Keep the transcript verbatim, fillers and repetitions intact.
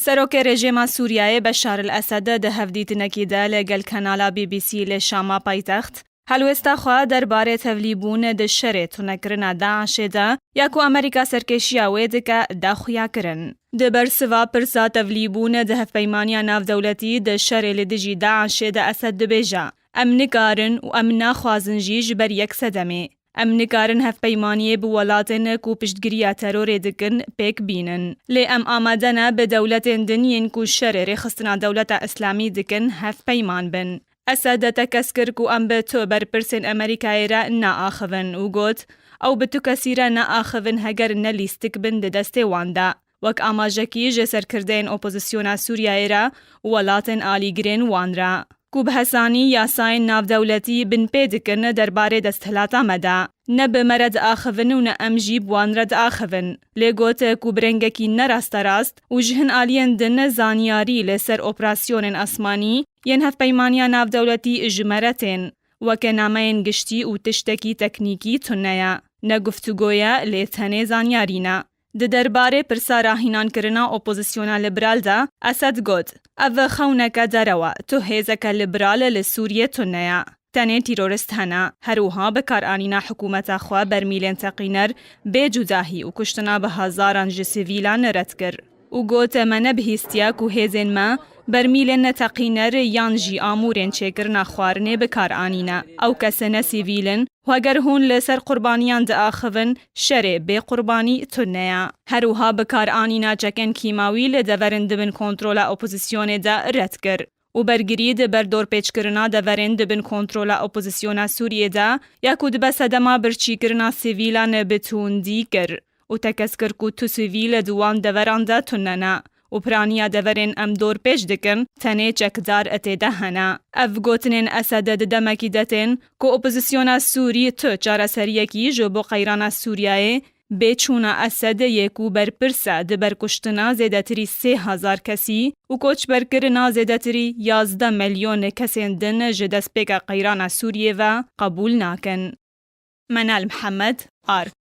Serokê rejîma Sûriyeyê Beşar el-Esed di hevdîtinekî de li gel kanala B B C li Şama paytext, helwêsta xwe derbarê tevlîbûn di şerê tunekirina DAIŞê de ya ku Amerîka serkêşiya wê dike, da xuya kirin. Di bersiva pirsa tevlîbûn di hevpeymaniya navdewletî di şerê li dijî DAIŞê de Esed dibêje, Em nikarin û em naxwazin jî ji ber yek sedemê. Em nikarin hevpeymaniyê bi welatên ku piştgiriya terorê dikin pêk bînin. Lê em amade ne bi dewletên din yên ku şerê rêxistina Dewleta Îslamî dikin hevpeyman bin. Esed tekez kir ku em bi tu berpirsên Amerîkayê re naaxivin û got, Ew bi tu kesî re naaxivin heger ne lîstik bin di destê wan de. Wek amajekî ji serkirdeyên opozisyona Sûriyeyê re û welatên alîgirên wan re, ku bi hesanî yasayên navdewletî binpê dikin derbarê desthilata me de. Ne bi me re diaxivin û ne em jî bi wan re diaxivin. Lê got ku bi rengekî ne rasterast û ji hin aliyên din zanyarî li ser operasyonên asmanî yên Hevpeymaniya Navdewletî ji me re tên. Weke nameyên giştî û tiştekî teknîkî tune ye. Ne guftûgo ye, lê tenê zanyarî ne. Di derbarê pirsa rahînankirina opozisyona liberal de Esed got, Ev xewneke derew e, tu hêzeke liberal li Sûriyê tune ye. Tenê terorîst hene. Her wiha bikaranîna hikûmeta xwe bermîlên teqîner bê cudahî û kuştina bi hezaran ji sivîlan red kir û got, Me nebihîstiye ku hêzên me bermîlên teqîner yan jî amûrên çêkirina xwarinê bikaranîne. Ew kes ne sivîl in û heger hûn li ser qurbaniyan diaxivin, şerê bê qurbanî tune ye. Her wiha bikaranîna çekên kîmawî li deverên di bin kontrola opozisyonê de red kir û bergirî di ber dorpêçkirina deverên di bin kontrola opozisyona Sûriyê de ya ku dibe sedema birçîkirina sivîlan bi tundî kir û tekez kir ku tu sivîl di wan deveran de tune ne û piraniya deverên em dorpêç dikin, tenê çekdar tê de hene. Ev gotinên Esed di demekî de tên ku opozisyona Sûrî tu çareseriyekî ji bo qeyrana Sûriyeyê bê çûna Esed yê ku berpirs e di ber kuştina zêdetirî sê hezar kesî û koçberkirina zêdetirî yazdeh milyon kesên din ji destpêka qeyrana Sûriyê ve qebûl nakin. Menal Mihemed, Ark.